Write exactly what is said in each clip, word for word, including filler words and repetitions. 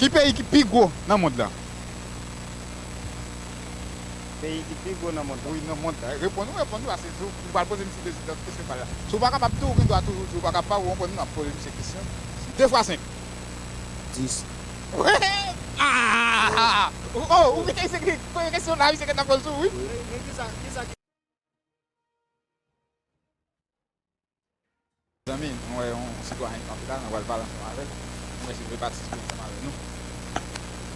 Ki peyi ki pi gwo nan mond lan? Peyi ki pi gwo nan mond lan? Wi, nan mond lan. Reponn wi, reponn wi, paske si w pral poze misye de, de kesyon pa la. Si w pa kapab tou, ou gen dwa toujou di w pa kapab, ou konprann, n ap poze misye kesyon. De fwa senk. Dis. Ah! Oh, ou gen se ki premye kesyon la, misye gen nan poze wi. Wi. Men, men kisa, kisa ki Zanmi, nou wè yon sitwayen kanpe la, nou pral pale ansanm avè l. Nou wè si l vle patisipe ansanm avè nou.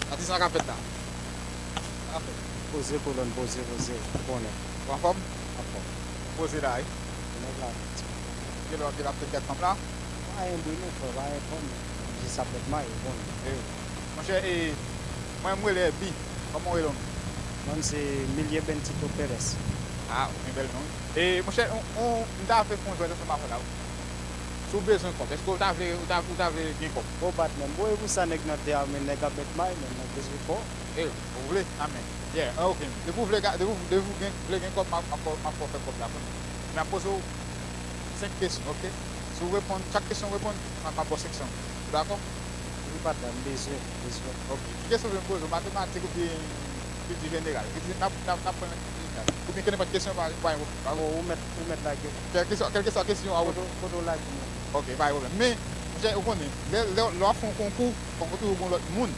Atis, sa k ap fèt la? Sa k ap fèt? Poze kolòn, poze, poze, ou konnen. Ou anfòm? Anfòm. Poze la, wi. Nèg la. Gen lè w ap gen l ap fè tèt fanm la? Pa gen bri non, frè, pa gen fanm. Jis ap fèt may, ou konnen. Monchè, e, mwen, m rele Bi. Kòman w rele w menm? Mwen, se Milie Bentito Perez. Ah, ou gen bèl non, wi. E, monchè, on, on, m ta vle fè yon jwèt ansanm avè w la, wi. Si w bezwen kòb, èske w ta vle, w ta, w ta vle gen kòb? Bon, patnè m, bon, e pou sa nèg nan tè a, men nèg ap mèt may, men nèg bezwen kò. E, ou vle? Amèn. Yeah, ah, ok. Depi w vle, depi w, depi w gen, vle gen kòb, m ap, m ap, m ap fè w fè kòb la, konnen. Men ap poze w senk kesyon, ok? Si w reponn, chak kesyon w reponn, m ap, m ap ba w senk san. Ou dakò? Wi, patnè m, bezwen, bezwen. Ok. Ki kesyon w vle m poze w? Matematik oubyen kilti jeneral? Kilti, n ap, n ap, n ap pran kilti jeneral. Oubyen kenenpòt kesyon, pa, pa gen pwoblèm. Bon, ou mèt, ou mèt lage. Kèlkeswa, kèlkeswa kesyon an, ou... Kote, kote w lage mwen? Ok, pa gen pwoblèm. Men, monchè, ou konnen, lè, lè, lè w ap fè yon konkou, fòk ou toujou gen yon lòt moun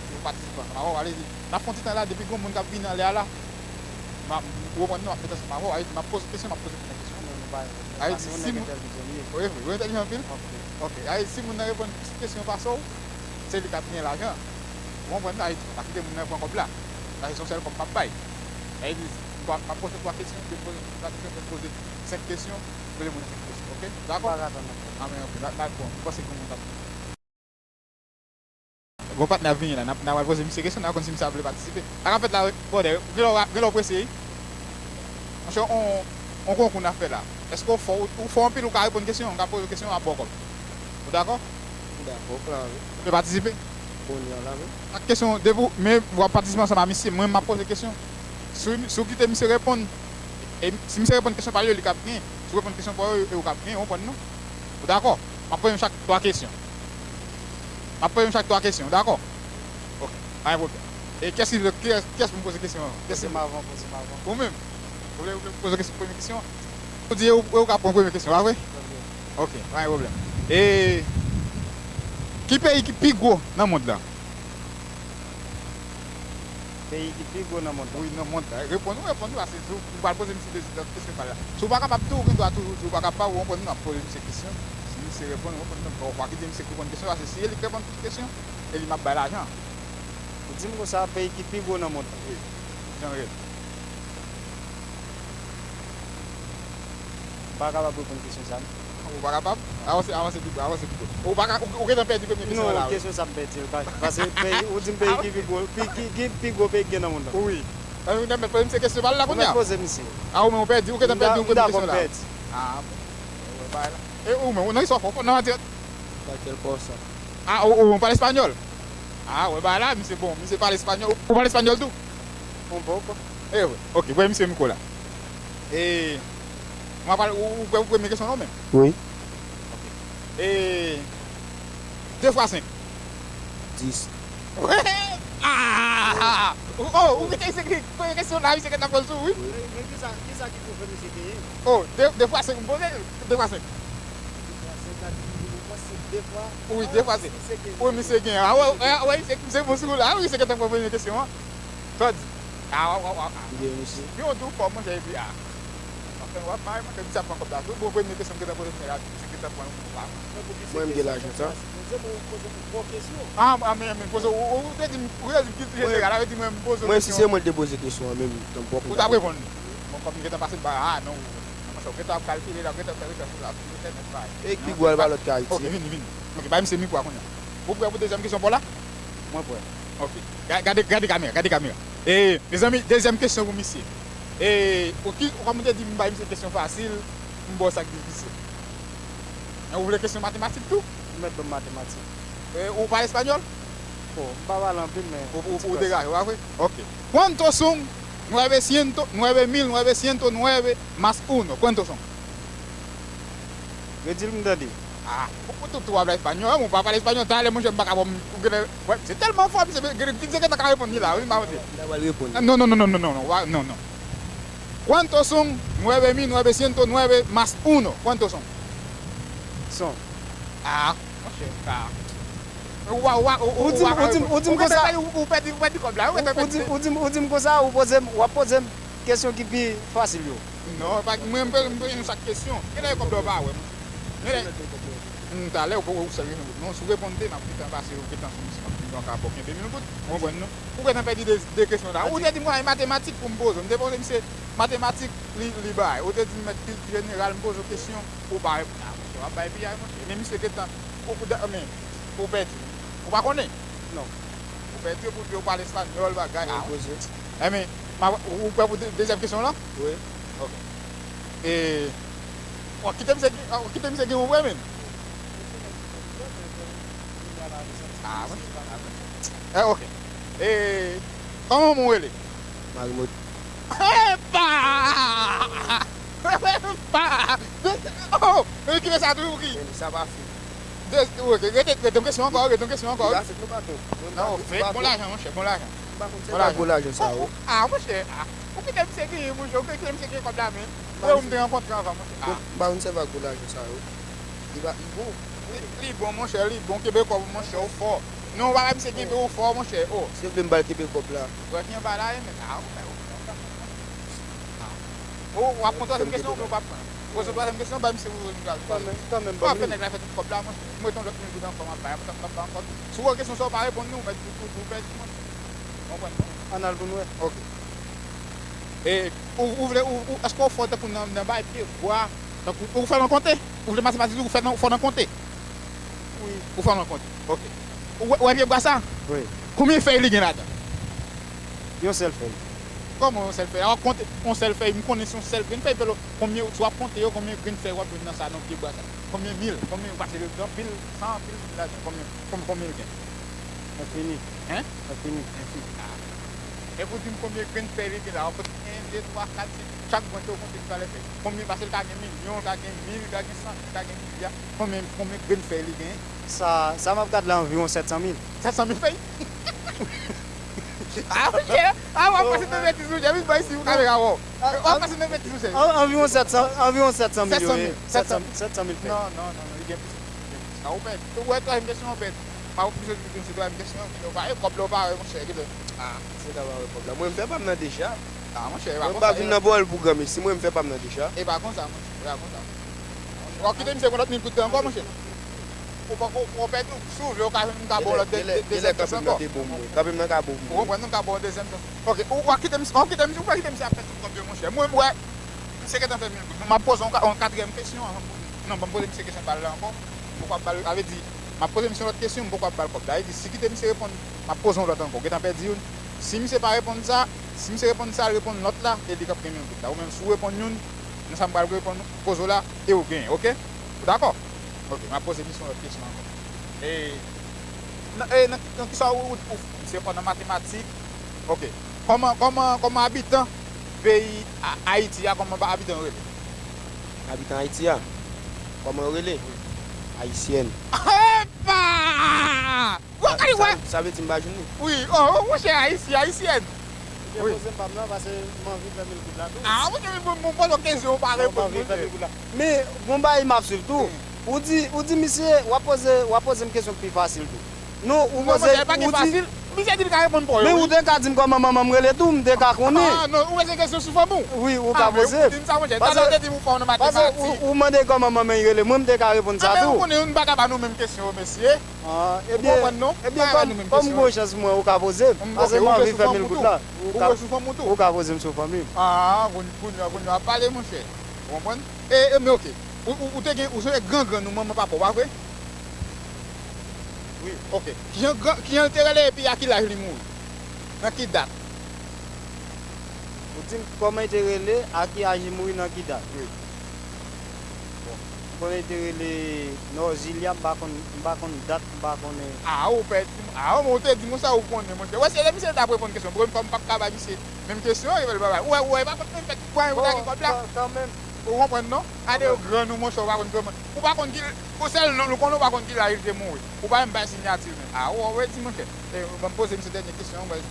pou patisipe ansanm avè w. Alèz, n ap fè yon ti tan la, depi gen yon moun k ap vini anlè a la, m ap, ou konprann, non, m ap fèt ansanm avè w. Alèz, m ap poze w kesyon, m ap poze w kesyon. Non, nou pa, nou pa se yon nèg entèlijan li ye. Wi, wi, ou entèlijan anpil? Ok. Ok, alèz, si moun nan reponn plis kesyon pase w, se li k ap genyen lajan. Ou konprann, sa vle di, pa kite moun nan pran kòb la. Sa se yon sèl kòb m ap bay. Sa vle di, m ap, m ap poze twa kesyon, m poze twa kesyon, m poze senk kesyon, poze moun nan senk kesyon, ok? Dakò? M pa ka tann ankò. Ah, men, ok, n a, n a, bon, m panse gen moun k ap... Bon, patnè ap vini la, n ap, n ap al poze misye kesyon, n a konn si misye ap vle patisipe. Sa k ap fèt la, brother, gen lè w, gen lè w prese, wi. Monchè, on, on konkou n ap fè la. Èske w fò, ou, ou fò anpil, ou ka reponn kesyon, ou ka poze w kesyon, w ap ba w kòb. Ou dakò? M dakò, klare. Ou vle patisipe? Kounye a la, wi. Ak kesyon, depi w, men w ap patisipe ansanm a misye, mwen, m ap poze kesyon. Si, si w kite misye reponn, e si misye reponn kesyon pa l yo, li k ap genyen. Si w reponn kesyon pa w yo, e ou k ap genyen, ou konprann, non? Ou dakò? M ap poze nou chak twa kesyon. M ap poze nou chak twa kesyon, ou dakò? Ok, pa gen pwoblèm. E kiyès ki vle, kiyès, kiyès pou m poze kesyon an? Poze m avan, poze m avan. Ou menm? Ou vle, ou vle poze kesyon, premye kesyon an? Ou di e ou, e ou ka pran premye kesyon, pa vre? Ok, pa gen pwoblèm. E ki peyi ki pi gwo nan mond lan? Peyi ki pi gwo nan mond lan? Wi, nan mond lan. Reponn wi, reponn wi, paske si w, ou pral poze misye de, de kesyon pa la. Si w pa kapab tou, ou gen dwa toujou di w pa kapab, ou konprann, n ap poze misye kesyon. Si misye reponn, ou konprann, non, pa ki di misye ki reponn kesyon, paske si e li k reponn tout kesyon, e li m ap bay lajan. Ou di m konsa, peyi ki pi gwo nan mond lan? Wi. Jan rèl. M pa kapab reponn kesyon sa, non. Ou pa kapab? Avanse, avanse pi, avanse pi. Ou pa ka, ou, ou gentan pèdi premye kesyon an la, wi. Non, kesyon sa m pèdi l, pa, paske peyi, ou di m peyi ki pi gwo, pi, ki, ki pi gwo peyi ki gen nan mond lan. Wi. Ann, ou mèt poze misye kesyon pa l la kounye a. Ou mèt poze misye. Ah, ou menm ou pèdi, ou gentan pèdi yon premye kesyon la. M dakò m pèdi. Ah, bon. Ou wè bagay la. E ou menm, ou nan istwa fò, fò nan antre. Cualquier cosa. Ah, ou, ou pale espanyòl? Ah, wè bagay la, misye bon, misye pale espanyòl. Ou, ou pale espanyòl tou? Un poco. E wi, ok, bay misye mikwo la. E, mwen pral, ou, ou prè pou premye kesyon non menm? Wi. Ok. E, de fwa senk? Dis. Ah! Oh, ou kite misye ki premye kesyon la, misye gentan poze tou, wi. Wi. Men, men kisa, kisa ki pwouve misye genyen? Oh, de, de fwa senk, m poze l, de fwa senk. Wi, de fwa senk. Wi, misye gen. Ah, wè, wè, wè, misye, misye bon sou ou la. Ah, wi, misye gentan pran premye kesyon an. Sa w di? Ah, w ap, w ap, w ap, ah. Byen, mesye. Yon dou fò, monchè, epi, ah. W ap fè, w ap mare, monchè, misye ap pran kòb la tou. Bon, premye kesyon m gentan poze misye la, misye gentan pran yon kòb la. Mwen, m gen lajan sa. Ah, ah, men, men, poze, ou, ou, ou te di m, ou te di m kilti jeneral, la, ou te di mwen, m poze w kesyon. Mwen, si se mwen, l te poze kesyon an, menm, tanpò ou t ap reponn li. Bon, kòm m gentan pase l ba, ah, non, non, monchè, ou gentan ap kalkile la, ou gentan fè rechèch ou la, sou entènèt, bay. E ki gwo al ba lòt ka Ayiti? Ok, vini, vini. Ok, bay misye mikwo a kounye a. Ou prè pou dezyèm kesyon pa w la? Mwen prè. Ok. Ga-, gade, gade kamera, gade kamera. E, mezanmi, dezyèm kesyon pou misye. E, ou ki, ou kòm ou te di m bay misye kesyon fasil, m ba w sa k difisil. E ou vle kesyon matematik tou? Ou mèt ban m matematik. E, ou pale espanyòl? Bon, m pa pale anpil, men... Ou, ou, ou degaje, w pa vre? Ok. ¿Cuántos son nueve cientos, nueve mil novecientos nueve más uno? ¿Cuántos son? Redi l m tande. Ah, ou, ou tou, tou w ap pale espanyòl, ou pa pale espanyòl, talè, monchè, m pa ka bon, ou genlè, wè, se tèlman fò, misye, misye gentan ka reponn li la, wi, m pa mande. Mwen ta pral reponn. Non, non, non, non, non, non, non, wa- non, non. ¿Cuántos son nueve mil novecientos nueve más uno? ¿Cuántos son? Son. Ah, monchè, ah. Ou, ou, ou, Ou di m- ou di m- ou di m konsa. Ou pèdi, ou pèdi kòb la, ou gentan Ou di pèdi. ou di m- ou di m konsa, ou poze m, w ap poze m kesyon ki pi fasil yo. Non, pa, mwen, mwen, mwen, mwen, yon sak kesyon. Genlè kòb la ou pa wè, mwen. Genlè, hmm, talè, ou, ou sèl reponn. Non, si w reponn de, m ap gentan pase, ou gentan sou misye, m ap gentan ka ba w kenbe mil goud. Ou konprann, non? Ou gentan pèdi de, de kesyon la. Ou te di m konsa, e matematik pou m poze. M te poze misye matematik, li, li bay. Ou te di m mèt kilti jeneral, m poze w kesyon, ou pa reponn. Ah, monchè, w ap bay piyay, monchè. Men misye gentan, ou, ou, men, ou pèdi. Ou pa konnen? Non. Ou pèdi pou di w pale espanyòl, bagay. Ah, Poze. Enben, ma, ou, ou prè pou de, dezyèm kesyon lan? Wi. Ok. E, w ap kite misye, w ap kite misye gen yon vre men. Ah, wi. Eh, ok. E, kòman ou rele? Marimot. Epa! Epa! Oh, e ki sa tou, ki? Sa pa fini. De, ok, rete, rete yon kesyon ankò, rete yon kesyon ankò. Li pa fini, non, patwon. Non, fèk, bon lajan, monchè, bon lajan. M pa konn se pa gwo lajan sa yo. Ah, monchè, ah. Ou kite misye genyen, monchè, ou kite misye genyen kòb la, men. Ou wè ou m te rankontre anvan, monchè. Ah. M pa konn se pa gwo lajan sa yo. Li pa, li bon. Li, li bon, monchè, li bon, kenbe kòb ou, monchè, ou fò. Non, ou pa wè misye kenbe ou fò, monchè, oh. Si w vle m ba l kenbe kòb la. Wè ki anba la, men, ah, ou fè, ou fè. Ou, w ap pran twazyèm kesyon, ou pa pran. Poze twazyèm kesyon, ba misye ou, ou, ou, Kanmenm, kanmenm, w ap fè ban m nèg la fè tout kòb la, monchè. Mwen, ton lòt mil goud ankò, m ap bay, m ap bay ankò. Si w wè kesyon sa, ou pa reponn li, ou mèt, ou, ou pèdi, monchè. Ou konprann, non? Ann al pou n wè. Ok. E, ou, ou vle, ou, ou, èske ou fò tankou nan, nan bay pye bwa, tankou, ou fò nan konte? Ou vle matematik, ou fè nan, fò nan konte? Wi. Ou fò nan konte. Ok. Ou wè, ou wè pye bwa sa? Wi. Konbyen fèy li gen ladan? Yon sèl fèy. Kòman yon sèl fèy? A w ap konte yon sèl fèy, m konnen se yon sèl grenn fèy, pèlo, konbyen, si w ap konte yo, konbyen grenn fèy w ap jwenn nan sa, nan pye bwa sa? Konbyen mil? Konbyen, paske yo gen anpil, san anpil mil ladan. Konbyen, konbyen, konbyen l gen? Enfini. Hein? Enfini. Enfini. Ah. E pou di m konbyen grenn fèy li gen la, w ap konte en, de, twa, kat, senk, chak branch yo konte ki valè fèy. Konbyen, paske l ka gen milyon, l ka gen mil, l ka gen san mil, l ka gen milya. Konbyen, konbyen grenn fèy li gen? Sa, sa m ap gad la anviwon sèt san mil. Sèt san mil fèy? Ah, monchè! Ah, w ap pase nan betiz, monchè. Vin bò isi pou kamera wè w. W ap pase nan betiz, monchè. An- Anviwon sèt san, anviwon sèt san mil yo ye. Sèt san mil. Sèt san mil fèy. Non, non, non, non, li gen plis. Li gen plis. Ah, ou pèdi. Ou wè twazyèm kesyon, ou pèdi. Pa w plis, se twazyèm kesyon, ou pare, kòb la ou pare, monchè, kite. Ah. Se ta pa wè kòb la. Mwen, m fè pa m nan deja. Ah, monchè, e pa Mwen, m pa konsa, vin e nan bòl pou granmesi. Mwen, m fè pa m nan deja. E pa konsa, monchè, e pa konsa. W ap kite misye pou lòt mil goud ankò, monchè. Ou pa, ou, ou pèdi, si w vle, ou ka, m ka ba w lòt de, de, dezyèm chans ankò. Kanpe m nan te bon mwen. Kanpe m nan ka bon Ou mwen. konprann, nou ka ba w dezyèm chans. Ok, ou, w ap kite misye, w ap kite misye, ou pa kite misye ap fè tout kòb yo, monchè. Mwen, m wè, misye gentan fè mil goud. M ap poze yon ka- yon katriyèm kesyon. Non, ban m poze misye kesyon pa l la ankò. M poko ap ba l, sa vle di, m ap poze misye yon lòt kesyon, m poko ap ba l kòb la. Sa vle di, si kite misye reponn, m ap poze yon lòt ankò. Gentan pèdi youn. Si misye pa reponn sa, si misye reponn sa, l reponn lòt la, e li k ap gen mil goud la. Ou menm, si w reponn youn, nan sa m pral reponn, poze w la, e ou genyen, ok? Ou dakò? Ok, m ap poze misye yon lòt kesyon ankò. E, nan, e, nan, nan kisa ou, ou, ou, misye fò nan matematik? Ok. Kòman, kòman, kòman abitan peyi A- Ayiti a, kòman ba- abitan yo rele? Abitan Ayiti a, kòman yo rele? Ayisyèn. Epa! Ou gade, wè? Sa, sa vle di m pa jwenn li? Wi, oh, oh, monchè, Ayisyen, Ayisyèn. Ou te poze m pa m nan, paske m anvi fè mil goud la tou. Ah, monchè, mwen, mwen poze w kesyon, ou pa Mwen reponn, anvi fè monchè. mil goud la. Men, gon bagay m ap swiv tou. Ou di, ou di misye, w ap poze, w ap poze m kesyon ki pi fasil tou. Non, ou Non, poze, monchè, pa gen ou di, fasil. Misye di l ka reponn pou yo, men ou wi. te ka di m kòman manman m rele tou, m te ka konnen. Ah, non, ou poze kesyon sou fanmi w. Wi, ou ka Ah, men poze. ou di m sa, monchè. Talè ou te di m ou fò nan Paske ou, matematik. Ou mande kòman manman m rele, mwen m te ka reponn Ah, sa men ou tou. Konnen nou pa ka ba nou menm kesyon yo, mesye. Ah, Ou konprann, non? Ebyen, Pa ba nou menm kòm kesyon. Gon chans mwen, ou ka poze m. M- Paske ok, m ou anvi jwe sou fè fanmi mil w goud tou. la. Ou jwe sou fanmi w tou. Ou ka poze m sou fanmi m. Ah, kounye a, kounye a, pale, monchè. Ou konprann? E, e, men ok. Ou, ou, ou te gen, ou se gran gran nou, manman papa w, pa vre? Wi. Ok. Kijan gran, kijan l te rele epi a ki laj li mouri? Nan ki dat? Ou di m kòman li te rele, a ki aj li mouri, nan ki dat? Wi. Bon. M konnen li te rele Nòzilya, m pa konn, m pa konn dat, m pa konnen. Ah, ou pèdi m. Ah, men ou te di m sa ou konnen, monchè. Wè, se lè misye t ap reponn kesyon. Bon, kòm m p ap ka bay misye menm kesyon, e bèl bagay. Ou wè, ou wè, e pa fòt mwen fèt pou anyen pou ta gen kòb la. Bon, kan, kanmenm. Ou konprann non? Gade yo gran nou, monchè, ou pa konn kòman. Ou pa konn ki, ou sèl non, nou konnen ou pa konn ki laj li te mouri. Ou pa menm bay siyati menm. A, ou, ou di, monchè. E, ban m poze misye dènye kesyon an, mwen,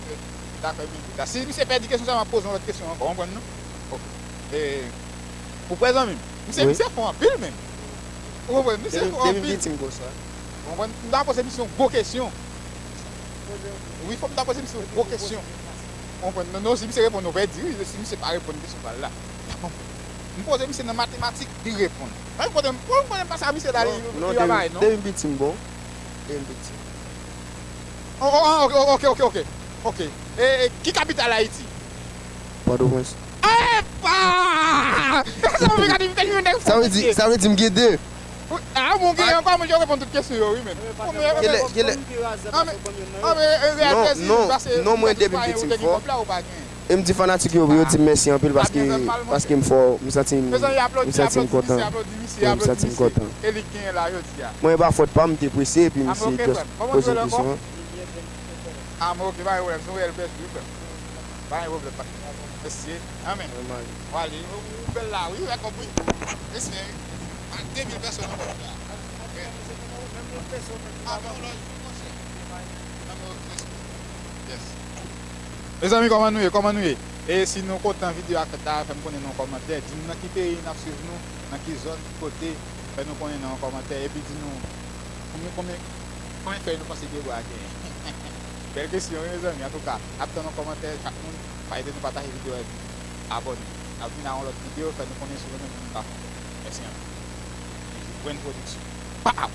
dakò, menm la. Si misye pèdi kesyon sa, m ap poze yon lòt kesyon ankò, ou konprann non? Ok. E, ou prè, zanmi m? Misye, wi, misye fò anpil menm. Ou konprann? Misye fò anpil. Depi m piti m konsa. Ou konprann? M ta poze misye yon gwo kesyon. Wi, fò m ta poze misye yon gwo kesyon. Ou konprann? Non, non, si misye reponn, nou pèdi, wi. Si misye pa reponn kesyon pa l la, m poze misye nan matematik, li reponn. Mwen, m konnen, mwen, m konnen pa sa misye la, li, non, li pa bay, non. Depi m piti m bon. Depi m piti. Oh, oh, ah, ok, ok, ok, ok. Ok. E, e, ki kapital Ayiti? Pòtoprens. Epa! Sa vle di, sa vle di m gen de. Ah, bon, gen ankò, mwen, yo reponn tout kesyon yo, wi, men. Kilè, kilè? Ah, men, ah, men, e, e, non, non, non, mwen, depi m piti m fò. E m di fanatik yo, yo di m mèsi anpil paske, paske m fò, m santi m, m santi m kontan. Wi, m santi m kontan. Mwen, e pa fòt pa m, m te prese, epi misye just poze m kesyon an. Ah, mwen, ok, pa gen pwoblèm, se yon reyèl plèzi, wi, frè m. Pa gen pwoblèm, pa. Mesye, amèn. Wale, ou, ou bèl la, wi, wè kòb, wi. Mesye, wi. Pa de mil pèsòn nan kòb la. Amèn, yon lòt jou, monchè. Amèn, ok, mesye. Yes. Mezanmi, kòman nou ye? Kòman nou ye? E si nou kontan videyo a fèt la, fè m konnen nan kòmantè. Di m nan ki peyi n ap swiv nou, nan ki zòn, ki kote, fè nou konnen nan yon kòmantè. Epi di nou konbyen, konbyen, konbyen fèy nou panse Diego a genyen. Bèl kesyon, wi, mezanmi. Antouka, n ap tann yon kòmantè chak moun. Pa ede nou pataje videyo a epi abòne. N ap vin ak yon lòt videyo, fè nou konnen si nou menm nou pa kontan. Mèsi anpil. Grenn Pwodiksyon. Pow!